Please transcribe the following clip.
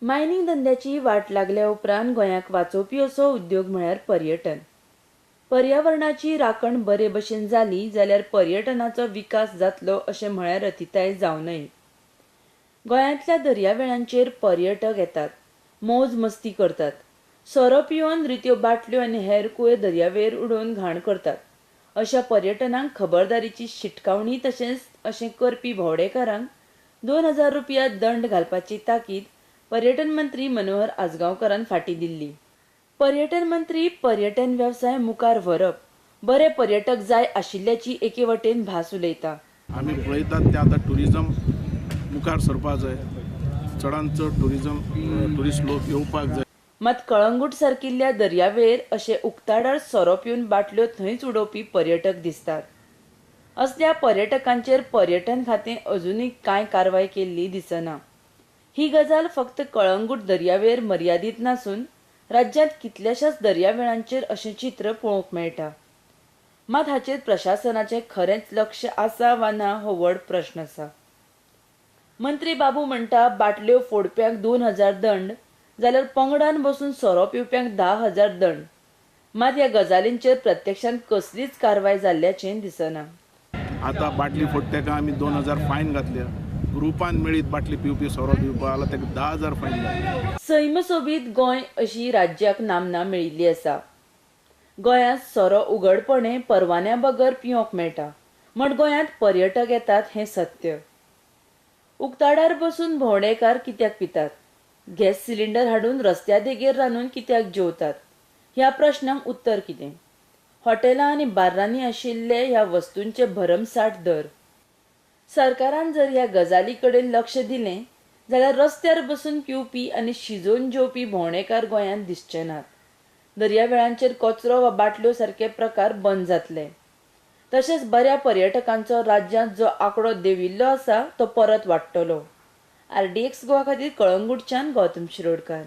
Mining धंद्याची वाट लागल्या उपरांत गोंयाक वाचोवपी असो उद्योग म्हळ्यार पर्यटन. पर्यावरणाची राखण बरे भशेन जाली जाल्यार पर्यटनाचो विकास जातलो अशें म्हळ्यार अतिताय जावं नये. गोंयांतल्या दर्यावेळांचेर पर्यटक येतात, मौज मस्ती करतात, सोरो पिवन रित्यो बाटल्यो आनी हेर कोयर दर्यावेळेर उडोवन घाण करतात. अशा पर्यटनाक खबरदारीची शिटकावणी तशेंच अशें करपी भोंवडेकारांक 2000 रुपया दंड घालपाची ताकीद पर्यटन मंत्री मनोहर आजगांवकारान फाटीं दिल्ली. पर्यटन मंत्री पर्यटन वेवसाय मुखार व्हरप, बरे पर्यटक जाय आशिल्ल्याची एके वटेन भास उलयता. आमी पळयतात ते आतां टुरिजम मुखार सरपाक जाय, चडांत चड टुरिजम ट्युरिस्ट लोक येवपाक जाय. मात कळंगूट सारकिल्ल्या दर्यावेळेर अशे उक्ताडार सोरो पिवन बाटल्यो थंयच उडोवपी पर्यटक दिसतात. असल्या पर्यटकांचेर पर्यटन खातें अजुनूय कांय कारवाय केल्ली दिसना. ही गजाल फक्त कळंगूट दर्यावेळेर मर्यादीत नासून राज्यांत कितल्याशाच दर्यावेळांचेर अशें चित्र पळोवंक मेळटा. मात हाचेर प्रशासनाचें खरेंच लक्ष आसा वा ना हो व्हड प्रश्न आसा. मंत्री बाबू म्हणटा, बाटल्यो फोडप्यांक 2000 दंड जाल्यार पंगडान बसून सोरो पिवप्यांक 10,000 दंड. मात ह्या गजालींचेर प्रत्यक्षांत कसलीच कारवाय जाल्ल्याचें दिसना. आतां बाटली फोडटा आमी 2000 फायन घातल्या, ग्रुपान मेळीत बाटली पिवपी सोरो पिवपा जाल्यार ताका 10,000 फायन घातल्या. सैमसोबीत गोंय अशी राज्याक नामना मेळिल्ली आसा. गोंयांत सोरो उघडपणे परवान्या बगर पिवंक मेळटा म्हण गोंयांत पर्यटक येतात हें सत्य. उक्ताडार बसून भोंवडेकार कित्याक पितात? गॅस सिलिंडर हाडून रस्त्या देगेर रांदून कित्याक जेवतात? ह्या प्रश्नांक उत्तर कितें? हॉटेलां आनी बार्रांनी आशिल्ले ह्या वस्तूंचे भरमसाठ दर. सरकारान जर ह्या गजाली कडेन लक्ष दिलें जाल्यार रस्त्यार बसून पिवपी आनी शिजोवन जेवपी भोंवडेकार गोंयांत दिसचे नात. दर्यावेळांचेर कचरो वा बाटल्यो सारके प्रकार बंद जातले. तशेंच बऱ्या पर्यटकांचो राज्यांत जो आंकडो देंविल्लो आसा तो परत वाडटलो. आरडीएक्स गोवा खातीर कळंगूटच्यान गौतम शिरोडकार.